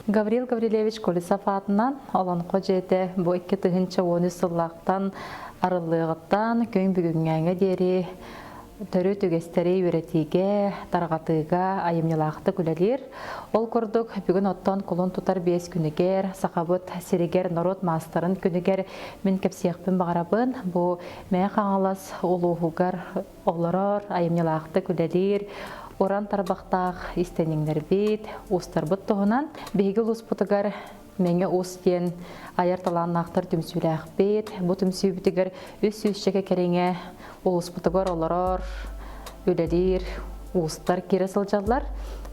Гаврил Гаврильевич Колесов аатынан Олоҥхо дьиэтэ бу 2013 сыллаахтан арыллыаҕыттан күн бүгүҥҥээҥҥэ диэри төрүт үгэстэри үөрэтиигэ, тарҕатыыга айымньылаахтык үлэлиир. Ол курдук, бүгүн оттон кулун тутар биэс күнүгэр, Сахабыт сиригэр норуот маастарын күнүгэр мин кэпсиэхпин баҕарабын. Бу Мэҥэ Хаҥалас улууһугар олорор, айымньылаахтык үлэлиир, уран тарбахтаах истэниҥнэрбит, уустарбыт туһунан биһиги улууспутугар Мэҥэ Уус диэн айар талааннаахтар түмсүүлээхпит. Бу түмсүүбүтүгэр үс сүүсчэкэ кэриҥэ улууспутугар олорор, үлэлиир уустар киирэ сылдьаллар.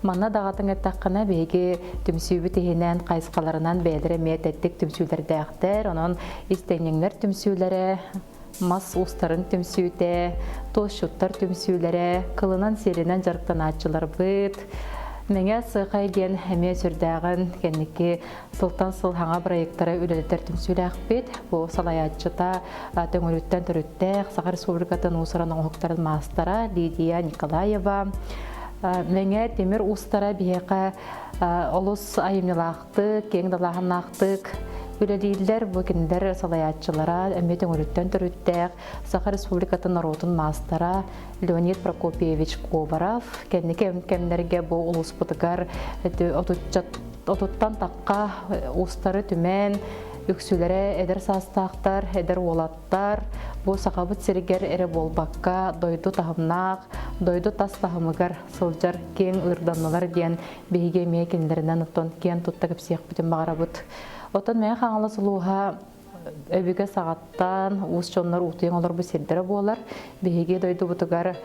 Манна даҕатан эттэххинэ, биһиги түмсүүбүт иһинэн хайысхаларынан бэйэлэрэ эмиэ тэттик түмсүүлэрдээхтэр. Онон истэнньэҥнэр түмсүүлэрэ, мас уустарын түмсүүтэ, туосчуттар түмсүүлэрэ, кылынан-сиэлинэн дьарыктанааччыларбыт, Мэҥэ Сыахай диэн эмиэ сүрдээҕин кэнники сылтан сыл хаҥа бырайыактары үлэлэтэр түмсүүлээхпит. Бу салайааччыта Төҥүлүттэн төрүттээх Саха Республикатын уус-уран оҥоһуктарын маастара Лидия Николаева. Мэҥэ тимир уустара биһиэхэ олус айымньылаахтык, киэҥ далааһыннаахтык үлэлииллэр. Бу кинилэр салайааччылара эмиэ Төҥүлүттэн төрүттээх Саха Республикатын норуотун маастара Леонид Прокопьевич Говоров кэнники кэмнэргэ бу улууспутугар отуттан тахха уустары түмэн үксүлэрэ эдэр саастаахтар, эдэр уолаттар бу Сахабыт сиригэр эрэ буолбакка дойду таһымнаах, дойду тас таһымыгар сылдьар киэҥ ыырданнылар диэн биһиги эмиэ кинилэринэн оттон киэн тутта кэпсиэхпитин баҕарабыт. Оттон Мэҥэ Хаҥалас улууһа өбүгэ саҕаттан уус дьоннор уутуйан олорбут сирдэрэ буолар. Биһиги дойдубутугар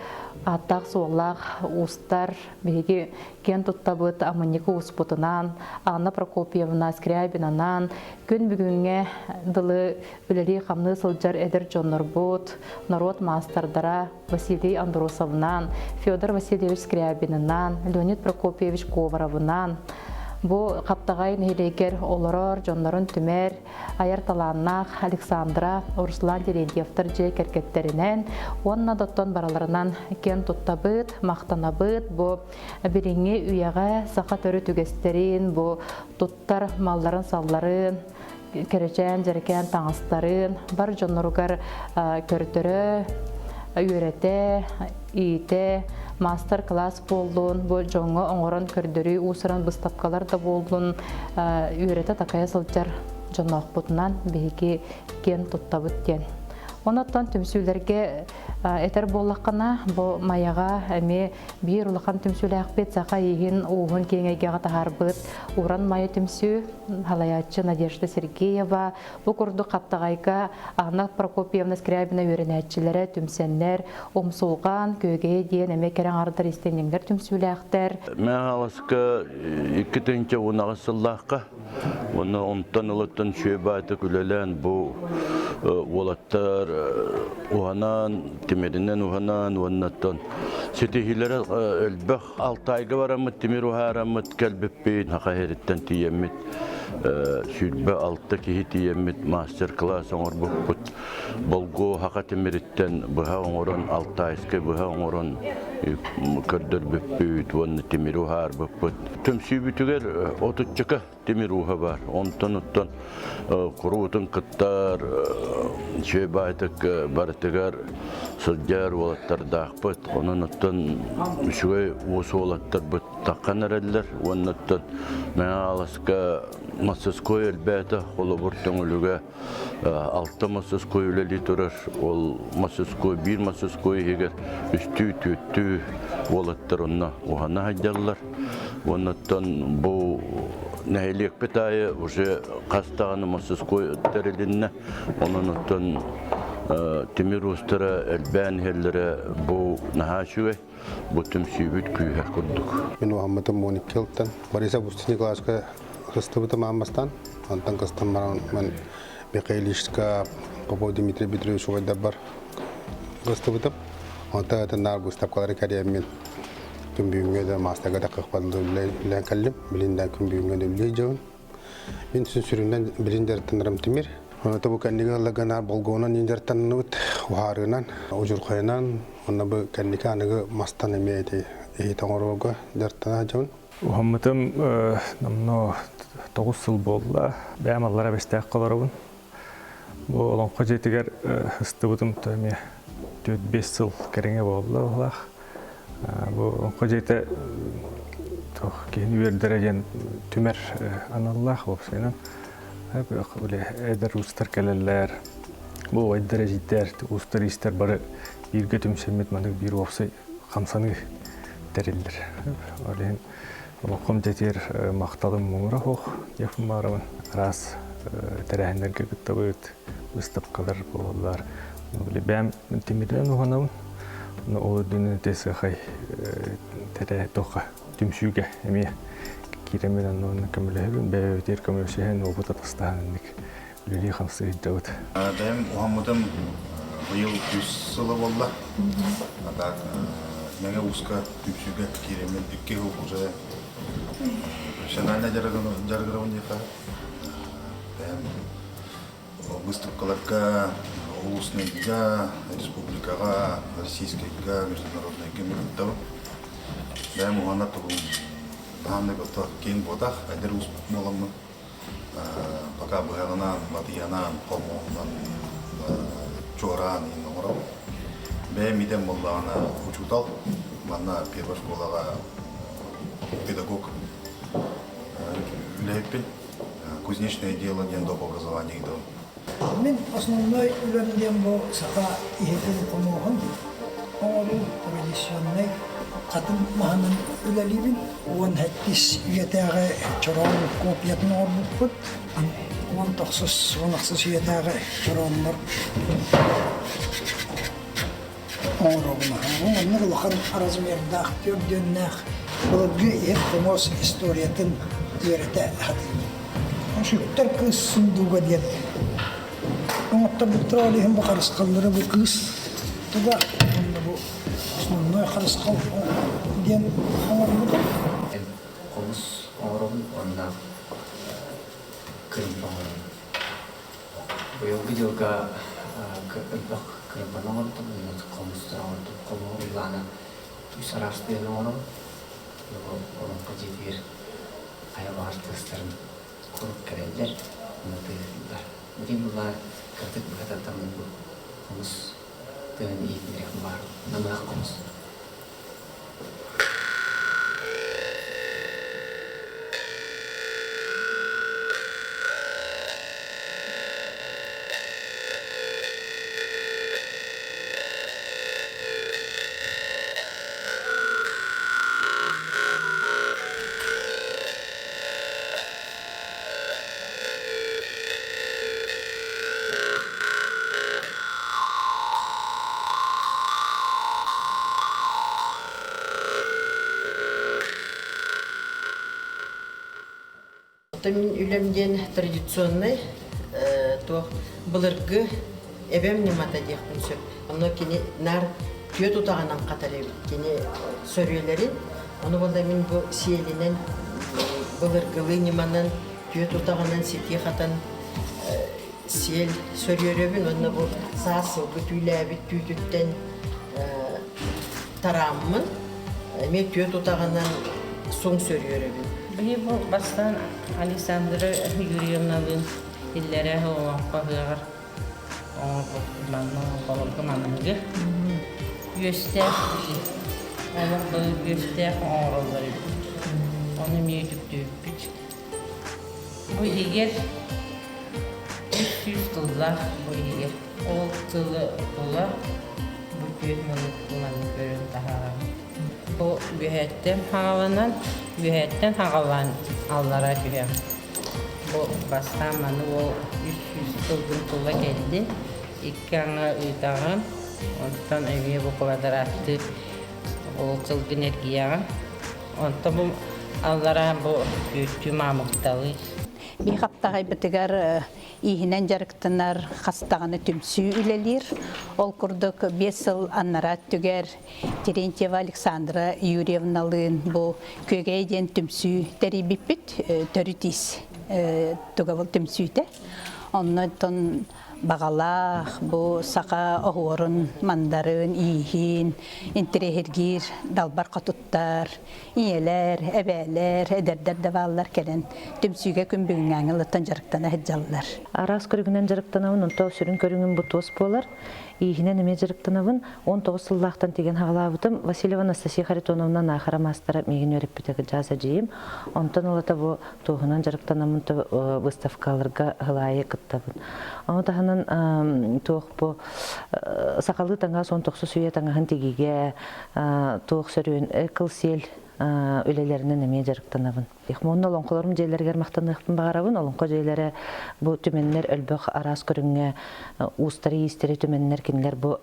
ааттаах-суоллаах уустар, биһиги киэн туттабыт Амынньыкы ууспутунан, Анна Прокопьевна Скрябинанан күн бүгүҥҥэ дылы үлэлии-хамныы сылдьар эдэр дьоннорбут, норуот маастардара Василий Андросовынан, Федор Васильевич Скрябинынан, Леонид Прокопьевич Говоровынан бу Хаптаҕай нэһилиэгэр олорор дьоннорун түмэр айар талааннаах Александра, Руслан Терентьевтар дьиэ кэргэттэринэн уонна доттон бараларынан киэн туттабыт, махтанабыт. Бу билиҥҥи үйэҕэ саха төрүт үгэстэрин, бу туттар малларын-салларын, кэрэчээн, дьэрэкээн таҥастарын бар дьонноругар көрдөрө, үөрэтэ, иитэ, маастар-кылаас буоллун, бу дьоҥҥо оҥорон көрдөрүү уус-уран быыстапкалар да буоллун үөрэтэ-такайа сылдьар дьонноохпутунан биһиги киэн туттабыт диэн. Онон түмсүүлэргэ этэр буоллаххына, бу Майаҕа эмиэ биир улахан түмсүүлээхпит саха ииһин ууһун киэҥ эйгэҕэ таһаарбыт Уран Майа түмсүү салайааччы Надежда Сергеева бу курдук Хаптаҕайга Анна Прокопьевна Скрябина үөрэнээччилэрэ түмсэннэр Умсулҕан, Күөгэйэ диэн эмиэ кэрэ аҥардар истэнньэҥнэр түмсүүлээхтэр. Мэҥэ Хаҥаласка 2018 сыллаахха уонна онтон ылыттан үчүгэй баайтык үлэлээн бу уолаттар уһанан, тимиринэн уһанан уоннаттан ситиһиилэрэ элбэх. Алтайга бараммыт, тимир уһаараммыт кэлбиппит, Саха сириттэн тиийэммит 26 киһи тиийэммит мастер-класс оҥорбуппут. Болгуо саха тимириттэн быһа оҥорон, алтайскай быһа оҥорон көрдөрбүппүт уонна тимири уһаарбыппыт. Түмсүүбүтүгэр отуччака тимир ууһа баар. Онтон оттон куруутун кыттар, үчүгэй баайтык барытыгар сылдьар уолаттардаахпыт. Онон оттон үчүгэй уус уолаттарбыт таххан эрэллэр. Уонна оттон Мэҥэ Хаҥаласка мастерской элбээтэ, холобур Төҥүлүгэ алта мастерской үлэлии турар. Ол мастерской биир мастерской иһигэр үстүү, түөртүү уолаттар онно уһана сылдьаллар. Оннуттан бу нэһилиэкпит аайы уже хас даҕаны мастерской тэрилиннэ. Онон оттон тимир уустара элбээн иһэллэрэ бу наһаа үчүгэй. Бу түмсүүбүт күүһэ курдук. Мин уһаммытым 12 сылтан. Бориса Августин Николаевичка сыстыбытым аан бастаан. Онтон кыстан баран мен Михаил Ильичка, Попов Дмитрий Петрович убайдарбар кыстыбытым. Онтон атын наар быыстапкалары кэриэммин күн бүгүҥҥэ да маастарга да кыахпар кэллим. Билин да күн бүгүҥҥэ да үлэлии дьабын. Мин сүрүннэн билин дьарыктанарым тимир. Онто бу кэнниги ылларга наар болгуонан дьарыктанныбыт, уһаарыынан, удьурхайынан, онно бу кэнники аныгы мастан эмиэ ити иһит оҥорорго дьарыктана сылдьабын. Уһаммытым номнуо 9 сыл буолла. Бэйэм аллара Бэстээххэ олоробун. Бу Олоҥхо дьиэтигэр ыстыбытым то эмиэ 4-5 сыл кэриҥэ буолла быһыылаах. Бу Олоҥхо дьиэтэ туох киһини үөрдэрэ диэн түмэр аналлаах уопсайынан. Эдэр уустар кэлэллэр, бу убайдар, эдьиийдэр, уустар, иистэр бары бииргэ түмсэммит маннык биир уопсай хамсаныы тэриллэр. Ол иһин олоххом дьэтиэр махталым муҥура суох диэхпин баҕарабын. Араас тэрээһиннэргэ кыттабыт, быыстапкалар буолаллар. Били бэйэм тимиринэн уһанабын. Ол үрдүнэн ити сыахай тэрээ туохха түмсүүгэ эмиэ киирэммин онно көмөлөһөбүн, бэйэбитигэр көмөлөсүһэн, уопут атастаһан инник үлэлии-хамсыы сылдьабыт. Бэйэм уһаммытым быйыл үс сыла буолла. А так Мэҥэ Ууска түмсүүгэ киирэммин икки сыл уже профессионально дьарыгырабын диэххэ. Бэйэм выставкаларга, улуснайга, республикаҕа, российскайга, международнайга кыттабын. Бэйэм уһанар тугум наһааннык ото киэҥ буотах, эдэр уус буоламмын пока быһаҕынан, батыйанан, хомуоһунан чуораан иһин оҥоробун. Бэйэм идэм буоллаҕына учуутал, манна первой школаҕа педагог үлэһиппин. Кузнечное дело диэн доп образование ыытабын. Мин основной үлэм диэн бу саха иһитин хомуоһун оҥоруу традиционнай хатыҥ маһынан үлэлиибин. 17 үйэтээҕи чороон копиятын оҥорбуппут. 19 16 үйэтээҕи чорооннор оҥоробун. Маннык улахан размердаах, төрдүөннээх былыргы иһит-хомуос историятын үөрэтэ сатыыбын. Сүктэр кыыс сундууга диэн оҥотторбуттара ол иһин бу харысхаллары бу кыыс туга уонна бу основной харысхал диэн оҥорбутум. Хомус оҥоробун уонна кырыымпа оҥоробун. Быйылгы дьылга элбэх кырыымпаны оҥордум уонна хомустары оҥордум. Хомуһу уйулаана үс араас тыаһы оҥоробун. Олоҥхо дьиэтигэр хайа баҕар тыастарын куруук кэлэллэр уонна тыаһыыллар. Билигин булаа кыратык быһа тардаммын бу хомус тыаһын иһитиннэриэхпин баҕарабын. Намыһах хомус. Оттон мин үлэм диэн традиционнай туох былыргы эбэм ньымата диэхпин сөп. Онно кини наар түө тутаҕынан хатар эбит. Кини сөрүөлэрин, ону буолла мин бу сиэлинэн былыргылыы ньыманан түө тутаҕынан ситии хатан сиэл сөрүөрөбүн уонна бу саас сылгы түүлээбит түүтүттэн тарааммын эмиэ түө тутаҕынан суҥ сөрүөрөбүн. Биһи бу бастаан Александра Юрьевналыын иллэрээ олоҥхо ыһыаҕар оҥорбут манна оҥорболорго манныгы үөстээх олох былыр үөстээх оҥороллор эбит. Ону эмиэ үтүктүбүппүт. Бу иһигэр 300 тыллаах бу иһигэр. Ол тылы тула бу түөрт муннук көрөн таһаарабын. Бу үөһэттэн хаҕаланан, үөһэттэн хаҕалаан аллара түһэм. Бу бастаан маны ол 300 тылгын тула кэллин, икки аҥы ыытаҕын, онтон эмиэ бу квадраттыы ол тылгын эргийэҕин. Онтон бу аллараа бу күөттүү маамыкталыы. Биһи хаптаҕайбытыгар ииһинэн дьарыктанар хас даҕаны түмсүү үлэлиир. Ол курдук биэс сыл аннараа өттүгэр Терентьева Александра Юрьевналыын бу Күөгэй диэн түмсүү тэрийбиппит төрүт иис тугабыл түмсүүтэ. Онно оттон Баҕалаах бу саха оһуорун, мандарын, ииһин интириэһиргиир далбар хотуттар, ийэлэр, эбээлэр, эдэрдэр да бааллар кэлэн түмсүүгэ күн бүгүҥҥээҥи ылыттан дьарыктана сылдьаллар. Араас көрүҥүнэн дьарыктанабын, онто сүрүн көрүҥүм бу туос буолар. Ииһинэн эмиэ дьарыктанабын. 19 сыллаахтан тигэн хаҕалаабытым. Васильева Анастасия Харитоновна Наахара маастара миигин үөрэппитэ кырдьаҕас эдьиийим. Онтон ылата бу туоһунан дьарыктанаммын выставкаларга ылаайы кыттабын. Ону таһынан туох бу сахалыы таҥас 19 үйэ таҥаһын тигиигэ туох сөрүөн кыл-сиэл үлэлэринэн эмиэ дьарыктанабын. Онно олоҥхолорум дьиэлэригэр махтаныахпын баҕарабын. Олоҥхо дьиэлэрэ бу түмэннэр өлбөх араас көрүҥҥэ уустары иистэри түмэннэр кинилэр бу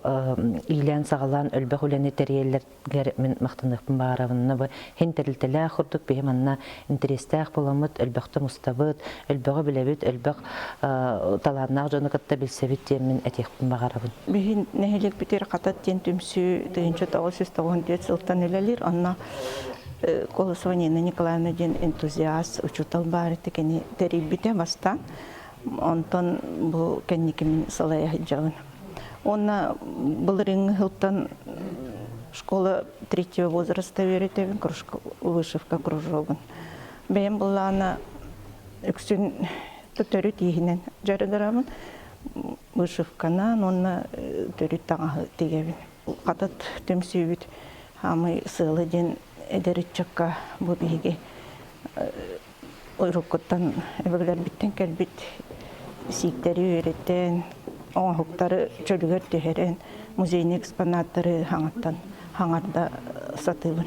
иилээн-саҕалаан өлбөх үлэни тэрийэллэргэр мин махтаныахпын баҕарабын. Бу хин тэрилтэлээх курдук биһи манна интэриэстээх буоламмыт, өлбөхтө мустабыт, өлбөҕү билэбит, өлбөх талааннаах дьону кытта билсэбит диэн мин этиэхпин баҕарабын. Биһи нэһилиэкпитигэр Хатат диэн түмсүү 1994 сылтан үлэлиир. Онно Колосова Нина Николаевна диэн энтузиаст учуутал баар этэ кини тэрийбитэ бастаан. Онтон бу кэнники мин салайа сылдьабын. Уонна былырыыҥҥы сылтан школа третьего возраста үөрэтэбин, вышивка кружогун. Бэйэм былаана үксүн төрүт ииһинэн дьарыгырабын. Вышивканан уонна төрүт таҥаһы тигэбин. Хатат түмсүүбүт хаамай сыала диэн эдэр ыччакка бу биһиги уруккуттан өбүгэлэрбиттэн кэлбит сииктэри үөрэтэн, оҥоһуктары чөлүгэр түһэрэн, музейный экспонаттары хаҥаттан хаҥарда сатыыбын.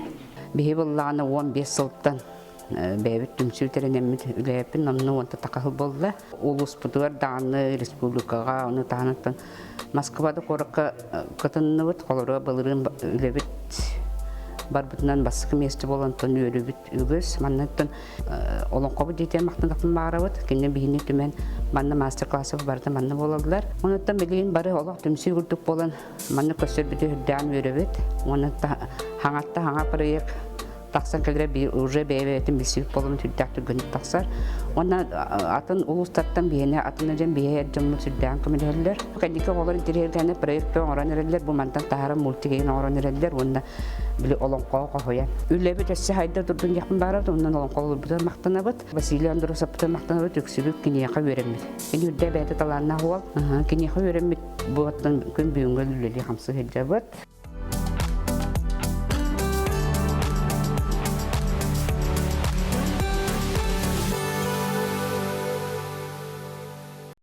Биһи быллаҕына 15 сылтан бэйэбит түмсүү тэринэммит үлэһиппин онно уонта такаһыл буолла. Улууспутугар даҕаны республикаҕа, ону таһынан Москвада куоракка кытынныбыт, холоруа былырыын үлэбит барбытынан бастакы миэстэ буолан үөрүүбүт үгүс. Маннаттан олоҥхобут дьиэтигэр махтанахпын баҕарабыт. Кинини биһини түмэн манна мастер-классов барыта манна буолаллар. Онуттан билигин бары олох түмсүү курдук буолан манна көрсөрбүтү үрдээн үөрэбит. Уонна хаҥатта хаҥа проект тахсан кэлэрэ биир уже бэйэ-бэйэтин билсибит буолан сүрдээх түргэнник тахсар. Уонна атын улуустартан биһиэнэ атын дьон биһиэ дьоммут сүрдээҕин көмөлөһөллөр. Кэнники оҕолор интэриэһиргээнэ проект оҥорон эрэллэр, бу мантан таһааран мультик оҥорон эрэллэр уонна били олоҥхоҕо хоһуйан. Үлэбит өссө хайда турдун диэхпин баарабыт, онон олоҥхолорбутун махтанабыт. Василий Андросовпутун махтанабыт, үксүбүт киниэхэ үөрэммит. Кини үрдэ бэйэтэ талааннаах уол. Киниэхэ үөрэммит буоттан күн бүгүҥҥэ үлэлии хамсыы сылдьабыт.